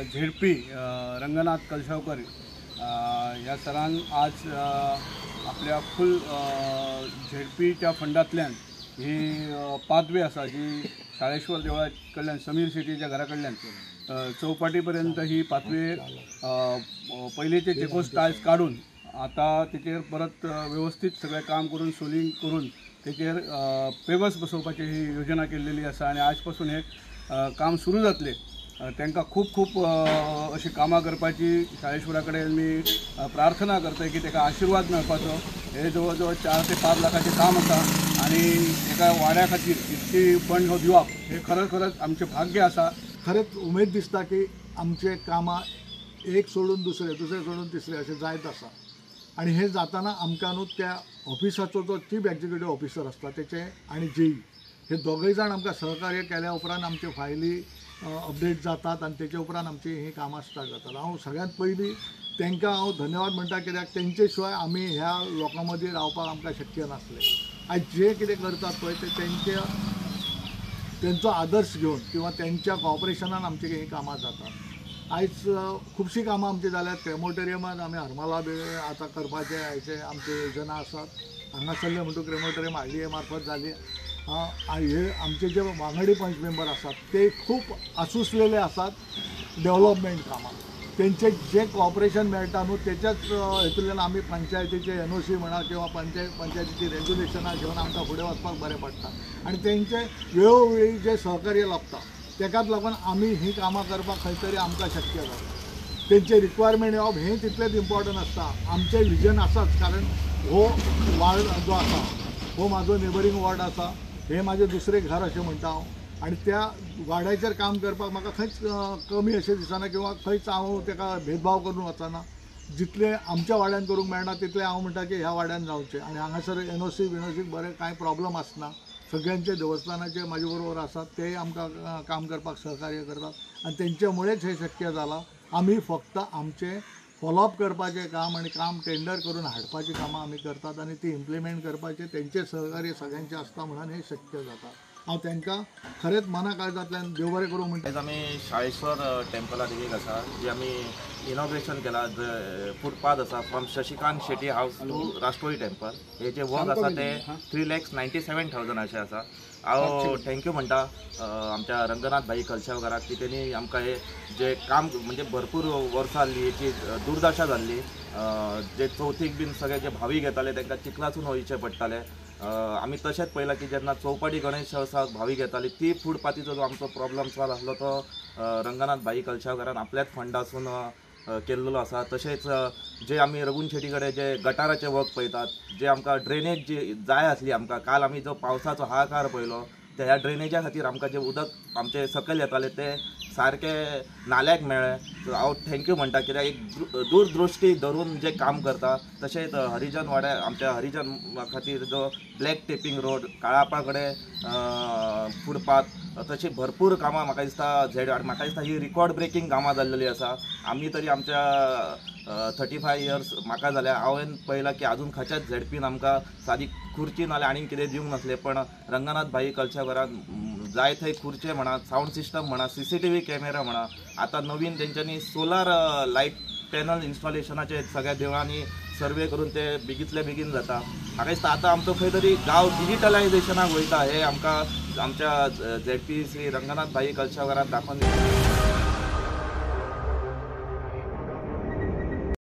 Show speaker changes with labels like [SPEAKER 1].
[SPEAKER 1] ZP Ranganath कलसावकर ह्या सरान आज आपल्या फूल झेडपीच्या फंडांतल्यान ही पाथवे आसा जी शाळेश्वर देवळा कडल्यान समीर शेटीच्या घरा कडल्यान चौपाटी पर्यंत ही पाथवे पयलींचे चेकोस टायल्स काडून आता तेचेर परत व्यवस्थित सगळें काम करून सोलिंग करून तेचेर पेवर्स बसोवपाची ही योजना केल्लेली आसा आनी आज पासून हे काम सुरू जातलें. तांकां खूब खूब अशी कामां करपाची शाळेश्वरा कडेन मी प्रार्थना करता की ताका आशिर्वाद मेळपाचो. हे जवळ जवळ 4 ते 5 लाखाचें काम आसा आनी एका वाड्या खातीर इतकी फंड हो दिवप हे खरंच खरंच आमचें भाग्य आसा.
[SPEAKER 2] खरेंच उमेद दिसता की आमचे कामां एक सोडून दुसरें, दुसरें सोडून तिसरें अशें जायत आसा आनी हें जाताना आमकां न्हू त्या ऑफिसाचो जो चीफ एक्झिक्युटीव ऑफिसर आसता तेचे आनी जेई हे दोगूय जाण आमकां सहकार्य केल्या उपरांत आमच्यो फायली अपडेट जातात आनी तेचे उपरांत आमची हीं कामां स्टार्ट जातात. हांव सगळ्यांत पयलीं तांकां हांव धन्यवाद म्हणटा कित्याक तेंचे शिवाय आमी ह्या लोकां मदीं रावपाक आमकां शक्य नासलें. आयज जे कितें करतात पळय ते तेंचो आदर्श घेवन किंवा तेंच्या कॉपरेशनान आमची हीं कामां जातात. आयज खुबशीं कामां आमचीं जाल्यात. क्रेमोटोरियमान आमी हरमला बी आतां करपाचें आयचे आमच्यो योजना आसात. हांगासरलें म्हणटूच क्रेमोटोरियम आर डी ए मार्फत जाली. हे आमचे जे वांगडी पंच मेंबर आसात ते खूब आसुसलेले आसात डेव्हलपमेंट कामाक. तेंचे जे कॉपरेशन मेळटा न्हू तेच्याच हेतूंतल्यान आमी पंचायतीचे एनओसी म्हणा किंवा पंचायतीची रेग्युलेशनां घेवन आमकां फुडें वचपाक बरें पडटा आनी तेंचे वेळोवेळी जे सहकार्य लाबता तेकाच लागून आमी हीं कामां करपाक खंय तरी आमकां शक्य जाता. तेंचे रिक्वायरमेंट येवप हें तितलेंच इम्पॉर्टंट आसता. आमचें विजन आसाच कारण हो वार्ड जो आसा हो म्हाजो नेबरींग वॉर्ड आसा, हें म्हाजें दुसरें घर अशें म्हणटा हांव आनी त्या वाड्याचेर काम करपाक म्हाका खंयच कमी अशें दिसना किंवा खंयच हांव तेका भेदभाव करून वचना. जितलें आमच्या वाड्यान करूंक मेळना तितलें हांव म्हणटा की ह्या वाड्यान जावचें आनी हांगासर एनओसी विनओसीक बरें कांय प्रॉब्लम आसना. सगळ्यांचे देवस्थानाचे म्हाजे बरोबर आसात तेय आमकां काम करपाक सहकार्य करतात आनी तेंच्यामुळेच हें शक्य जालां. आमी फक्त आमचें फॉलोअप करपाचें काम आनी काम टेंडर करून हाडपाचीं कामां आमी करतात आनी ती इम्प्लिमेंट करपाचें तेंचें सहकार्य सगळ्यांचें आसता म्हणून हें शक्य जाता. हांव तांकां खरेंच मना काळजांतल्यान देव बरें करूं म्हणटा.
[SPEAKER 3] आयज आमी शाळेश्वर टेम्पला देवीक आसा जे आमी इनॉग्रेशन केला फुटपाथ आसा from Shashikant Shetty house to Rashtroli temple. हे जे वर्क आसा ते 3,97,000 अशें आसा. हांव thank you म्हणटा आमच्या रंगनाथ भाई कलसावकाराक की तेणी आमकां हे जे काम म्हणजे भरपूर वर्सां जाल्ली हेची दुर्दशा जाल्ली, जे चवथीक बीन सगळे जे भावीक येताले तांकां चिखलासून वयचें पडटालें. आमी तशेंच पळयलां की जेन्ना चौपाटी गणेश उत्सवाक भावीक येताली ती फुटपाथीचो जो आमचो प्रॉब्लम सॉल्व आसलो तो रंगनाथ भाई कलसावकारान आपल्याच फंडासून केल्लो आसा. तशेंच जे आमी रघुन शेटी कडेन जे गटाराचे वर्क पळयतात, जे आमकां ड्रेनेज जी जाय आसली आमकां, काल आमी जो पावसाचो हाहाकार पळयलो त्या ह्या ड्रेनेजा खातीर आमकां जें उदक आमचें सकयल येतालें तें सारकें नाल्याक मेळ्ळें. सो हांव thank you म्हणटा कित्याक एक दूरदृश्टी धरून जे काम करता. तशेंच हरिजन वाड्या आमच्या हरिजन खातीर जो ब्लॅक टेपींग रोड, काळापा कडेन फुटपाथ, तशी भरपूर कामां म्हाका दिसता झेड म्हाका दिसता ही रिकॉर्ड ब्रेकींग कामां जाल्लेली आसा. आमी तरी आमच्या 35 इयर्स म्हाका जाल्या हांवें पळयलां की आजून खंयच्याच झेडपीन आमकां सादी खुर्ची नाल्यार आनीक कितें दिवंक नासलें, पण रंगनाथ भाई कलसावकारान जाय थंय खुर्चे म्हणा, सावंड सिस्टम म्हणा, CCTV camera म्हणा, आतां नवीन तेंच्यांनी सोलार लायट पॅनल इन्स्टॉलेशनाचे सगळ्या देवळांनी सर्वे करून ते बेगींतले बेगीन जाता. म्हाका दिसता आतां आमचो खंय तरी गांव डिजिटलायजेशनाक वयता हें आमकां आमच्या झेडपी श्री रंगनाथ भाई कलसावकारान दाखोवन दिता.